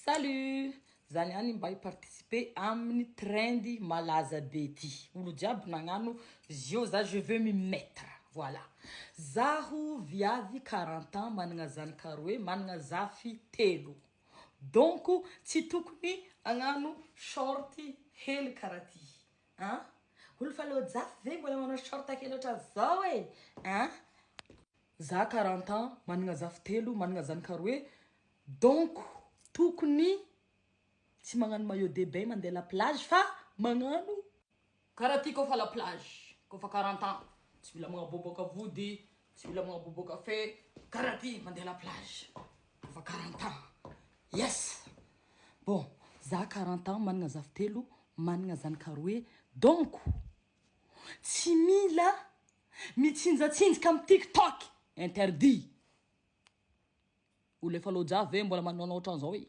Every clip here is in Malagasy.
Salut! Za niany mba hi-participer amin'ny trend malaza be ty. Olo jiaby nagnano zio za je veux m'y mettre. Voilà. Zaho viavy 40 ans managna zanaka roe, managna zafy telo. Donc tsy tokony hagnano short hely karaha ty. An? Olo fa leo jafy ve mbola manao short kely ohatran'izao e? An? Za 40 ans, managna zafy telo, managna zanaka roe. Donc tokony tsy magnano maillot de bain mandeha la plage fa magnano karaha ty koa fa la plage, koa fa 40 ans tsy mila magnaboaboaka vody, tsy mila magnaboaboaka fe, karaha ty mandeha la plage koa fa 40 ans. Yes! Bon, za 40 ans managna zafy telo, managna zanaka roe, donc tsy mila mitsinjatsinjaka amin'ny TikTok, interdit. Olo efa loja ve mbola manao ohatran'izao e?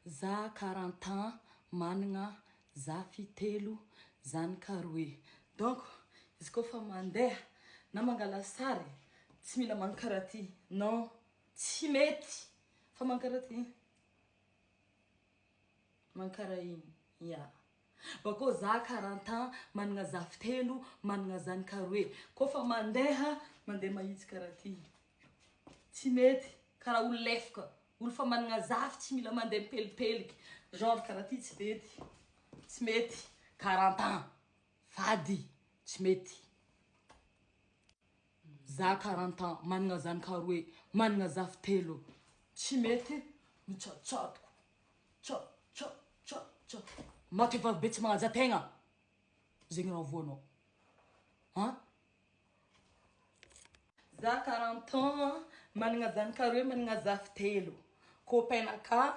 Za 40 ans managna zafy telo, zanaka roe. Donc izy koa fa mandeha na mangala sary tsy mila magnano karaha ty. Non, tsy mety fa magnano karaha ty. Magnano karaha igny. Ya. Bakô za 40 ans managna zafy telo, managna zanaka roe. Koa fa mandeha, mandeha mahitsy karaha ty. Tsy mety karaha olo lefaka. Olo fa managna zafy tsy mila mandeha mipelipeliky. Genre karaha ty tsy mety. Tsy mety. 40 ans. Fady. Tsy mety. Za 40 ans managna zanaka roe, managna zafy telo. Tsy mety mitsatsato. Tsa tsa tsa tsa. Maty vavy be tsy magnaja tegna. Zegny raha voanao. Han? Za 40 ans managna zanaka roe, managna zafy telo. Copain-naka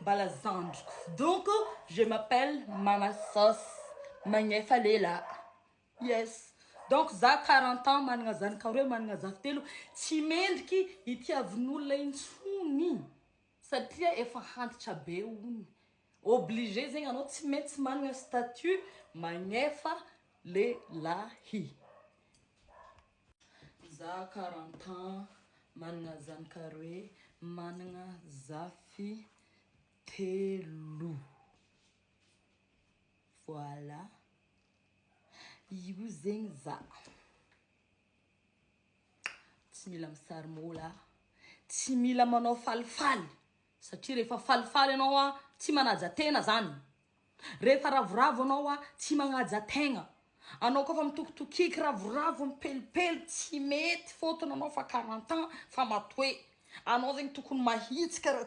mbala zandriko. Donc je m'appelle Mama Sauce. Magnefa lela. Yes. Donc za 40 ans managna zanaka roe, managna zafy telo. Tsy mendriky itiavin'olona intsony. Satria efa hantitra be ony. Obligé zegny anao tsy maintsy managna statut magnefa lehilahy. Za 40 ans managna zanaka roe, managna zafy telo. Voilà. Io zegny za. Tsy mila misary môla, tsy mila manao falifaly satria rehefa falifaly anao a tsy manaja tena zany. Rehefa ravoravo anao a tsy magnaja tegna. Anao koa fa mitokitokiky ravoravo mipelipely tsy mety fôtony anao fa 40 ans fa matoe. Anao zegny tokony mahitsy karaha.